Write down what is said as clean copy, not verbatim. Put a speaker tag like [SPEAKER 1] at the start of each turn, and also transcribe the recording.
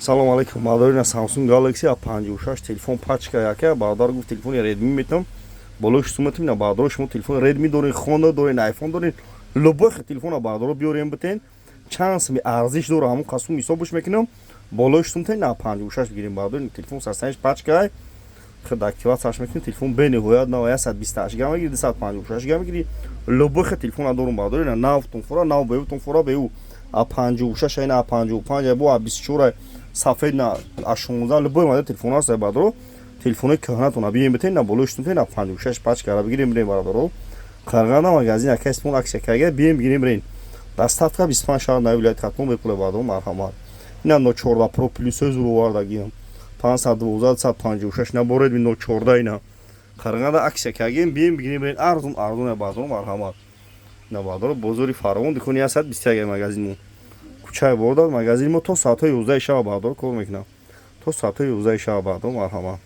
[SPEAKER 1] Салом алейкум, бародарина. Samsung Galaxy A56 телефон, пачка яка. Бародар гуфт, телефони Redmi метам, болои суматим на. Бародаро, шумо телефони Redmi дорен, Honor дорен, iPhone дорен, любой телефона, бародаро, биёрем, битен, чанд суми арзиш дора, ҳамон қасум ҳисобш мекунам, болои сумтен на 56 бигирем. Бародари, телефон сарсаниш пачка, худ активатсияш мекунем. Телефон бениҳоят нав, 128 га мегири, 256 га мегири, любой телефона дорум, бародари, на нав тунфора, нав беу тунфора, беу А56, ина А55, бо А24 сафед, на А16, любой модел телефон ҳаст. Бародаро, телефонои кӯҳнатона бием, битен, на болои штунтен на 56 пачкара бигирем, бирем. Бародаро, Қарғана магазин ака спон акция карга, бием, бигирем, бирем. Доставка 25 шаҳр нави вилояти Хатлон бепула. Бародаро, марҳамат. Ина Note 14 Pro Plus зуровардагиам, 512, 156, на бо Redmi Note 14. Ина Қарғана акция кардем, бием, бигирем, бирем, арзон арзон. Бародаро, марҳамат. Ина, бародаро, бозори Фаровон, дукони 121 магазин мо, кӯчаи Бордад. Магазини мо то соатҳои 11 шаба, бародаро, кор мекунам, то соатҳои 11 шаба. Бародаро, марҳамат.